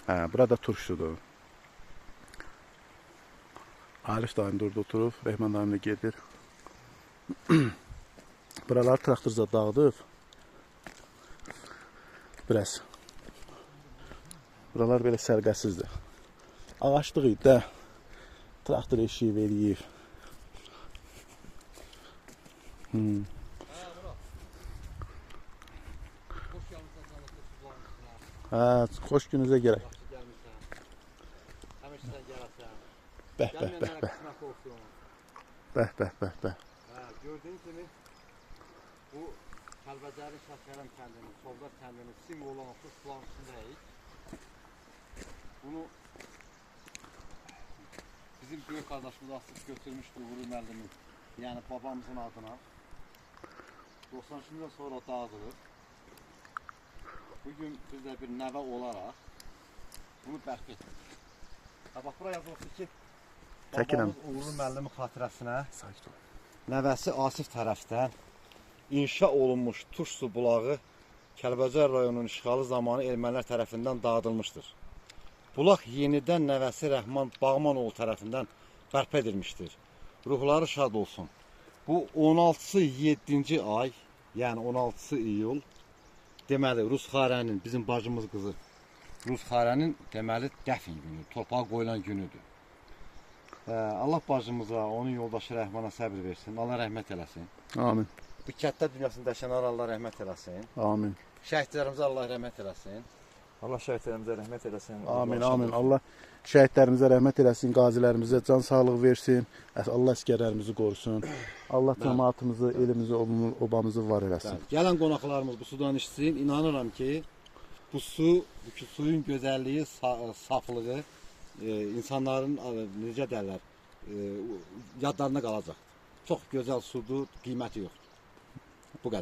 Hə, burada turşudur. Arif dayım durdu oturub, Rəhman dayım da gedir. Buralar traktorca dağıdıb. Biraz. Buralar belə sərqəsizdir. Ağaclıq idi də. Traktor eşiyi veriyib. Xoş gəlmisən Cənətli suların üstünə. Hə, xoş gününüzə gərək. Yaxşı gəlmisən. Həmişə sən gələsən. Bəh, bəh, bəh, Gəlməyənlərə bəh. qismət olsun. Bəh, bəh, bəh, bəh. Hə, gördüyün kimi bu Kəlbəcərin Şəhkərəm kəndinin, Çovdar kəndinin simvolu olan tuş suların üstündəyik. Bunu bizim böyük qardaşımız asıb götürmüşdü Uğur müəllimin, yəni babamızın adına. 93-dən sonra dağıdılır. Bugün biz də bir nəvə olaraq bunu bərpa etdik. Ha, bax bura yazılıbdır ki, Çəkirəm. babamız Uğurlu müəllimin xatirəsinə Sakit ol. nəvəsi Asif tərəfdən inşa olunmuş Tuş su bulağı Kəlbəcər rayonunun işğalı zamanı ermənilər tərəfindən dağıdılmışdır. Bulaq yenidən nəvəsi Rəhman Bağmanoğlu tərəfindən bərpa edilmişdir. Ruhları şad olsun. Bu 16-sı 7-ci ay, yəni 16-sı iyul, deməli Rus xarənin, bizim bacımız qızı Rus xarənin deməli dəfn günü, torpağa qoyulan günüdür. Allah bacımıza, onun yoldaşı Rəhmana səbir versin. Allah rəhmət eləsin. Amin. Bu kənddə dünyasını dəyişənlərə Allah rəhmət eləsin. Amin. Şəhidlərimizə Allah rəhmət eləsin. Allah şəhidlərimizə rəhmət eləsin. Amin, amin. Allah şəhidlərimizə rəhmət eləsin, qazilərimizə can sağlığı versin. Allah əsgərlərimizi qorusun. Allah cəmaatımızı, elimizi, obamızı var eləsin. Bəli. Gələn qonaqlarımız bu sudan içsin. İnanıram ki, bu su, bu ki, suyun gözəlliyi, saflığı insanların necə derlər, yadlarına qalacaq. Çox gözəl sudur, qiyməti yoxdur. Bu qədər.